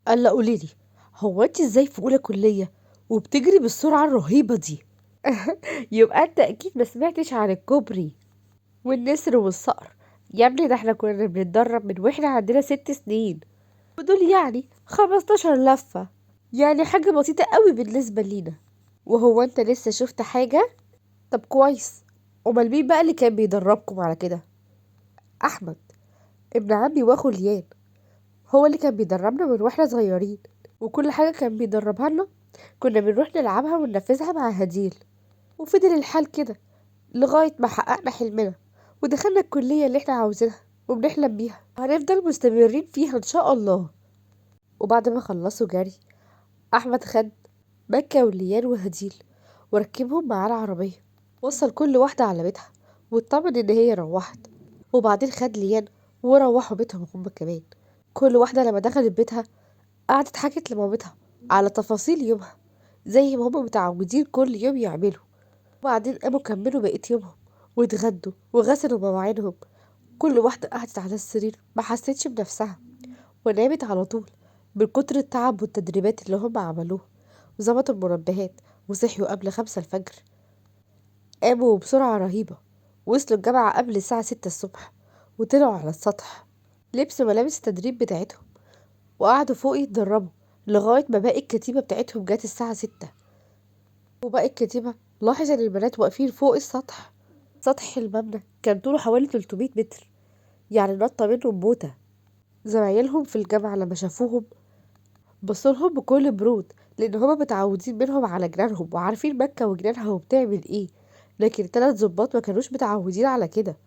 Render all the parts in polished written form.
قال لا قولي لي، هو انت ازاي في اولى كليه وبتجري بالسرعة الرهيبة دي؟ يبقى انت اكيد ما سمعتش عن الكوبري والنسر والصقر يا ابني، ده احنا كنا بنتدرب من واحنا عندنا 6 سنين، ودول يعني 15 لفه، يعني حاجة بسيطة قوي بالنسبة لينا. وهو انت لسه شفت حاجة؟ طب كويس، امال مين بقى اللي كان بيدربكم على كده؟ احمد ابن عمي واخو ليان، هو اللي كان بيدربنا من واحنا صغيرين، وكل حاجة كان بيدربها لنا كنا بنروح نلعبها وننفذها مع هديل. وفضل الحال كده لغاية ما حققنا حلمنا ودخلنا الكلية اللي احنا عاوزينها وبنحلم بيها، وهنفضل مستمرين فيها ان شاء الله. وبعد ما خلصوا جري، احمد خد مكة وليان وهديل وركبهم معاه العربية، وصل كل واحدة على بيتها واطمن ان هي روحت، وبعدين خد ليان وروحوا بيتهم هم كمان. كل واحدة لما دخلت بيتها قعدت حكت لمامتها على تفاصيل يومها زي ما هم متعودين كل يوم يعملوا. وبعدين قاموا كملوا بقية يومهم واتغدوا وغسلوا مواعينهم. كل واحدة قعدت على السرير ما حستش بنفسها ونامت على طول من كتر التعب والتدريبات اللي هم عملوها، وظبطوا المنبهات وصحيوا قبل 5 الفجر. قاموا بسرعة رهيبة، وصلوا الجامعة قبل الساعة 6 الصبح، وطلعوا على السطح، لبسوا ملابس التدريب بتاعتهم وقعدوا فوق يتدربوا لغاية ما باقي الكتيبة بتاعتهم جت الساعة 6. وباقي الكتيبة لاحظ ان البنات واقفين فوق السطح. سطح المبنى كان طوله حوالي 300 متر، يعني نطة منهم موتة. زمايلهم في الجامعة لما شافوهم بصولهم بكل برود، لان هما متعودين منهم على جيرانهم وعارفين مكة وجيرانها وبتعمل ايه، لكن 3 ظباط ما كانوش متعودين على كده.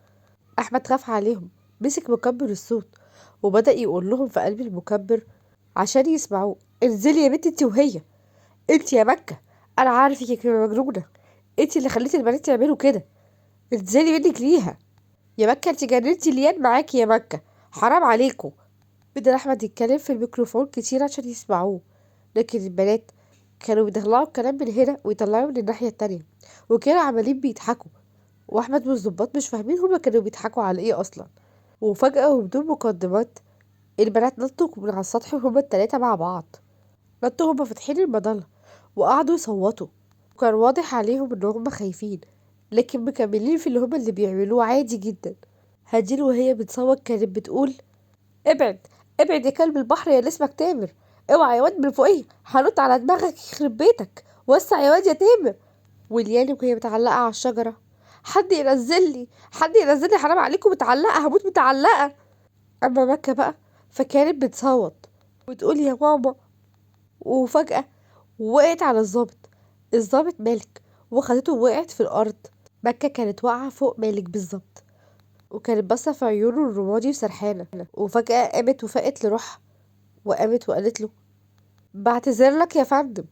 احمد خاف عليهم، مسك مكبر الصوت وبدأ يقول لهم في قلب المكبر عشان يسمعوه: انزلي يا بنتي انتي وهي، انتي يا مكة، انا عارفك يا مجنونة، انتي اللي خليتي البنات يعملوا كده، انزلي منك ليها يا مكة، انتي جننتي ليان معاكي يا مكة، حرام عليكم. بدأ احمد يتكلم في الميكروفون كتير عشان يسمعوه، لكن البنات كانوا بيطلعوا الكلام من هنا ويطلعوه من الناحية التانية، وكانوا عمالين بيضحكوا، واحمد والظباط مش فاهمين هما كانوا بيضحكوا على ايه اصلا. وفجأة وبدون مقدمات البنات نطوا من على السطح وهما التلاتة مع بعض، نطوا هما فاتحين المظلة وقعدوا يصوتوا، وكان واضح عليهم ان هما خايفين لكن مكملين في اللي هما اللي بيعملوه عادي جدا. هديل وهي بتصوت كانت بتقول: ابعد ابعد يا كلب البحر يا اللي اسمك تامر، اوعى يا واد من فوقيه، هنط على دماغك يخرب بيتك، وسع يا واد يا تامر. وليان وهي متعلقة على الشجرة: حد ينزلني، حد ينزلني، حرام عليكم، متعلقة، هموت متعلقة. أما مكة بقى فكانت بتصوت وتقول يا ماما، وفجأة وقعت على الظابط، الظابط مالك، وخدته ووقعت في الأرض. مكة كانت واقعة فوق مالك بالظبط، وكانت باصة في عيونه الرمادي وسرحانة، وفجأة قامت وفاقت لروحها وقامت وقالت له: بعتذر لك يا فندم،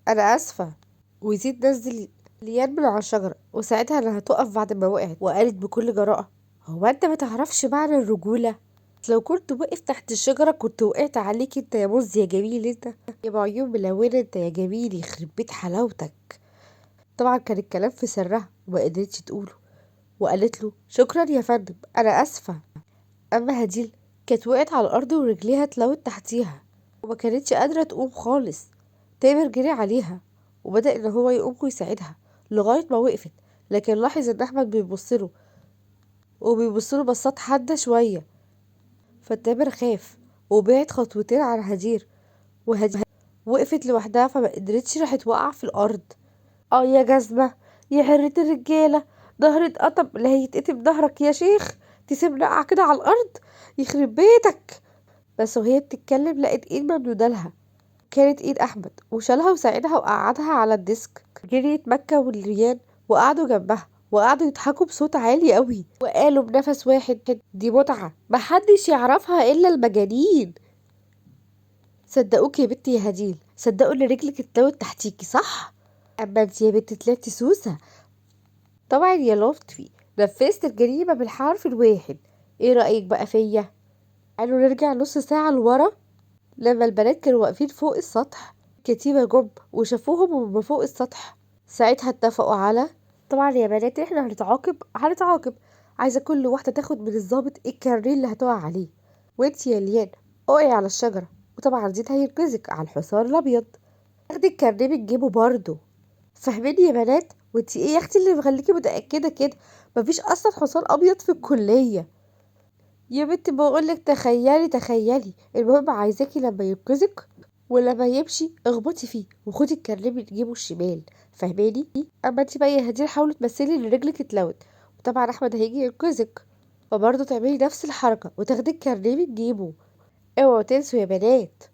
أنا آسفة. ويزيد نزل ليان من على الشجرة، وساعتها انها هتقف بعد ما وقعت، وقالت بكل جراءة: هو انت ما تعرفش معنى الرجولة؟ لو كنت واقف تحت الشجرة كنت وقعت عليك انت يا مز يا جميل، انت يا بعيون ملونة، انت يا جميل، يخرب بيت حلاوتك. طبعا كان الكلام في سرها وما قدرتش تقوله، وقالت له: شكرا يا فندم، انا اسفة. اما هديل كانت وقعت على الارض ورجليها اتلوت تحتيها وما كانتش قادرة تقوم خالص. تامر جري عليها وبدأ ان هو يقوم ويساعدها لغاية ما وقفت، لكن لاحظ ان احمد بيبص له وبيبص له بصات حادة شوية، فتامر خاف وبعد خطوتين عن هدير، وهدير وقفت لوحدها فما قدرتش، راحت واقعة في الارض. يا جزمة، يا حرة الرجالة، ظهري اتقطم، لا هيتقطم ظهرك يا شيخ، تسيبنا اقع كده على الارض يخرب بيتك. بس وهي بتتكلم لقت ايد ممدودة لها، كانت ايد احمد، وشالها وساعدها وقعدها على الديسك. جريت مكة والريان وقعدوا جنبها وقعدوا يضحكوا بصوت عالي قوي، وقالوا بنفس واحد: دي متعة محدش يعرفها الا المجانين. صدقوك يا بنتي يا هديل، صدقوا ان رجلك اتلوت تحتيكي صح؟ اما انت يا بنتي طلعتي سوسة. طبعا يا لطفي نفذت الجريمة بالحرف الواحد. ايه رأيك بقى فيا؟ قالوا نرجع نص ساعة لورا لما البنات كانوا واقفين فوق السطح، كتيبة جم وشافوهم وهم فوق السطح. ساعتها اتفقوا على طبعا يا بنات احنا هنتعاقب، عايزة كل واحدة تاخد من الظابط الكاريه اللي هتقع عليه، وانتي يا ليان اقعي على الشجرة وطبعا زيد هينقذك على الحصان الابيض، تاخدي الكارنيه من جيبه برضه. فاهميني يا بنات؟ وانتي ايه يا اختي اللي مخليكي متاكدة كده؟ مفيش اصلا حصان ابيض في الكلية يا بنتي، بقولك تخيلي تخيلي. المهم عايزاكي لما ينقذك ولما يمشي اخبطي فيه وخدي الكارنيه من جيبه الشمال، فاهماني؟ اما انتي بقى يا هدير حاولي تمثلي ان رجلك اتلوت، وطبعا احمد هيجي ينقذك، فبرضه تعملي نفس الحركة وتاخدي الكارنيه من جيبه. اوعوا تنسوا يا بنات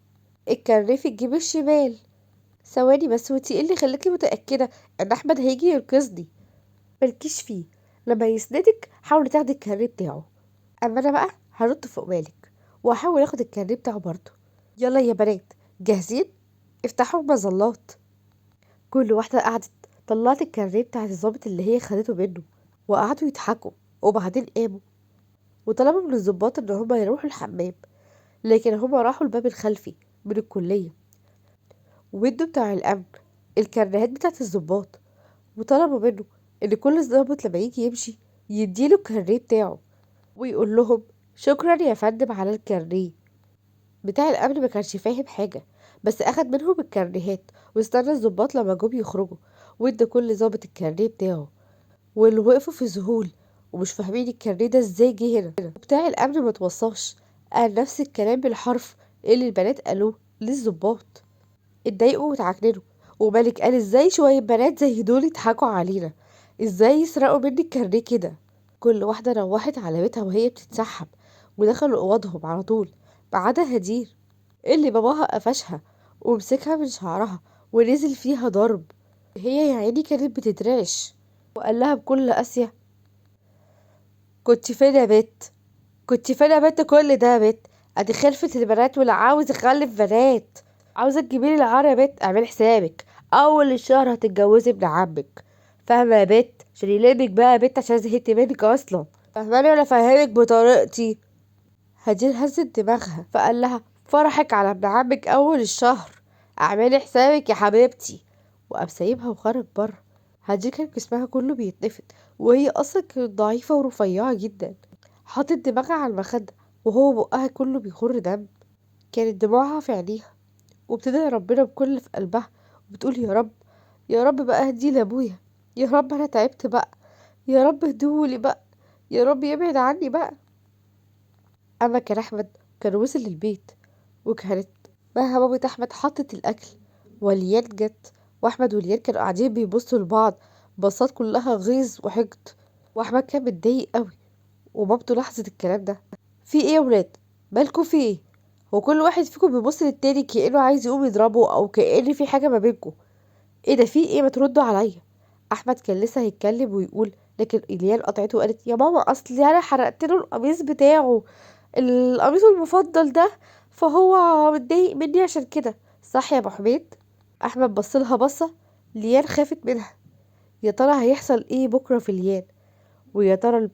الكارنيه في الجيب الشمال. ثواني بس، وانتي ايه اللي خلاكي متاكدة ان احمد هيجي ينقذني؟ مالكيش فيه، لما يسندك حاولي تاخدي الكارنيه بتاعه، اما انا بقى هنط فوق مالك وهحاول اخد الكارنيه بتاعه برضه. يلا يا بنات جاهزين؟ افتحوا المظلات. كل واحدة قعدت طلعت الكارنيه بتاع الظابط اللي هي خدته منه، وقعدوا يضحكوا. وبعدين قاموا وطلبوا من الظباط ان هما يروحوا الحمام، لكن هما راحوا الباب الخلفي من الكلية، وادوا بتاع الامن الكارنيهات بتاعت الظباط، وطلبوا منه ان كل ظابط لما يجي يمشي يديله الكارنيه بتاعه ويقول لهم شكرا يا فندم على الكارنيه. بتاع الامن ما كانش فاهم حاجة، بس اخد منهم الكارنيهات واستنى الظباط لما جم يخرجوا، وادى كل ظابط الكارنيه بتاعه، واللي وقفوا في ذهول ومش فاهمين الكارنيه ده ازاي جه هنا. بتاع الامن ما توصاش، قال نفس الكلام بالحرف اللي البنات قالوه للظباط. اتضايقوا واتعكننوا، ومالك قال ازاي شوية بنات زي دول يضحكوا علينا، ازاي يسرقوا مني الكارنيه كده. كل واحدة روحت على بيتها وهي بتتسحب، ودخلوا اوضهم على طول ما عدا هدير اللي باباها قفشها ومسكها من شعرها ونزل فيها ضرب. هي يا عيني كانت بتترعش، وقال لها بكل قاسية كنت فين يا بت؟ كنت فين يا بت كل ده يا بت؟ ادي خلفة البنات ولا عاوز اخلف بنات؟ عاوزة تجيبيلي العار يا بت؟ اعملي حسابك اول الشهر هتتجوزي ابن عمك، فاهمة يا بت؟ عشان يلمك بقى يا بت، عشان زهقت منك اصلا، فاهماني ولا فاهمك بطريقتي؟ هدير هزت دماغها، فقال لها فرحك على ابن عمك اول الشهر، اعملي حسابك يا حبيبتي. وقام سايبها وخرج بره. هدير كان جسمها كله بيتنفض، وهي اصلا كانت ضعيفة ورفيعه جدا، حاطت دماغها على المخدة وهو بقها كله بيخر دم، كانت دموعها في عينيها، وبتدعي ربنا بكل في قلبها وبتقول يا رب يا رب بقى اهدي لابويا، يا رب انا تعبت بقى، يا رب اهدهولي بقى، يا رب يبعد عني بقى. اما كان احمد كان وصل للبيت، وكانت مها مامة احمد حطت الاكل، وليان جت، واحمد وليان كانوا قاعدين بيبصوا لبعض بصات كلها غيظ وحقد، واحمد كان متضايق قوي، ومامته لاحظت الكلام ده. في ايه يا ولاد؟ مالكوا في ايه؟ هو كل واحد فيكم بيبص للتاني كأنه عايز يقوم يضربه او كأن في حاجة ما بينكم، ايه ده؟ في ايه؟ ما تردوا عليا. احمد كان لسه هيتكلم ويقول، لكن اليان قطعته وقالت يا ماما اصل انا حرقت له القميص بتاعه، القميص المفضل ده، فهو متضايق مني عشان كده، صح يا ابو حميد؟ احمد بص لها بصة ليان خافت منها. يا ترى هيحصل ايه بكره في ليان؟ ويا ترى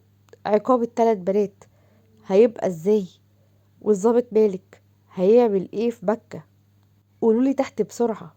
عقاب الثلاث بنات هيبقى ازاي؟ والظابط مالك هيعمل ايه في مكة؟ قولولي تحت بسرعة.